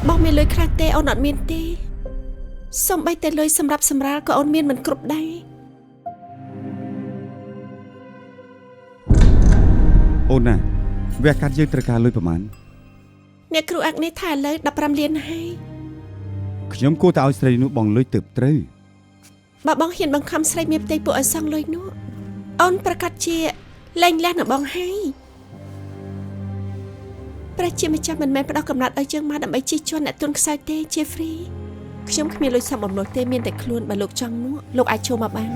បងមានលុយខ្លះទេអូនអត់មានទេសូម្បីតែលុយសម្រាប់សម្រាលក៏អូនមានមិនគ្រប់ដែរអូនណាវះកាត់យើងត្រូវការលុយប្រមាណអ្នកគ្រូអាក់នេះថាឥឡូវ15លានហើយខ្ញុំគួរតែឲ្យស្រីនោះបងលុយទៅត្រូវបើបងហ៊ានបង្ខំស្រីមានផ្ទៃពោះឲ្យសងលុយនោះអូនប្រកាសជាលែងលះនឹងបងហើយព្រះជាម្ចាស់មិនមែនផ្ដោះកំណត់ឲ្យយើងមកដើម្បីជិះជាន់អ្នកទុនខ្សោយទេជាហ្វ្រីខ្ញុំគ្មានលុយសំបំណុលទេមានតែខ្លួនបើលោកចង់នោះលោកអាចចូលមកបាន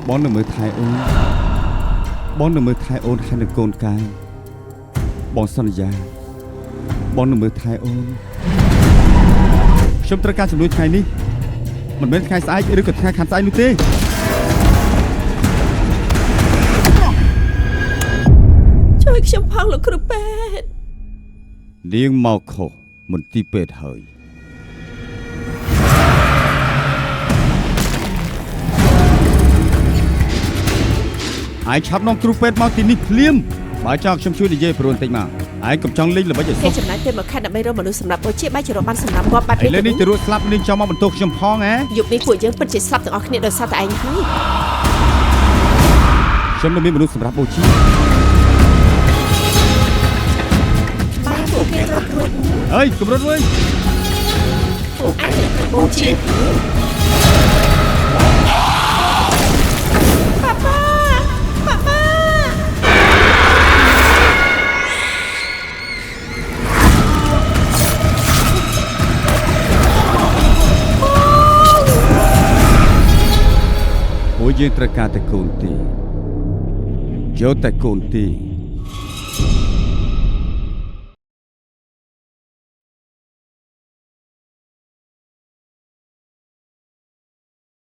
បងនឹងមើលថែអូនបងនឹងមើលថែអូនហើយនឹងកូនកែបងសន្យាបងនឹងមើលថែអូនខ្ញុំត្រូវការជំនួយថ្ងៃនេះមិនមែនថ្ងៃស្អែកឬក៏ថ្ងៃខាងស្អែកនោះទេជួយខ្ញុំផងលោកគ្រូពេទ្យនាងមកខុសមន្ទីរពេទ្យហើយឯងឆាប់នាំគ្រូពេទ្យមកទីនេះភ្លាមបើចង់ខ្ញុំជួយនិយាយព្រោះបន្តិចមកឯងកុំចង់លេងល្បិចឲ្យសោះគេចំណាយពេលមួយខែដើម្បីរកមនុស្សសម្រាប់បូជាបែរជារកបានសម្រាប់ងាប់បាត់ឥឡូវនេះទៅរួចស្លាប់នាងចង់មកបន្ទោសខ្ញុំផងហ៎យប់នេះពួកយើងពិតជាស្លាប់ទាំងអស់គ្នាដោយសារតែឯងហើយខ្ញុំនឹងមានមនុស្សសម្រាប់បូជាបានពួកគេរត់រួចអើយកម្រិតវិញពួកឯងបូជាប៉ាប៉ាប៉ាប៉ាពួកយើងត្រូវការតែកូនទេយកតែកូនទេ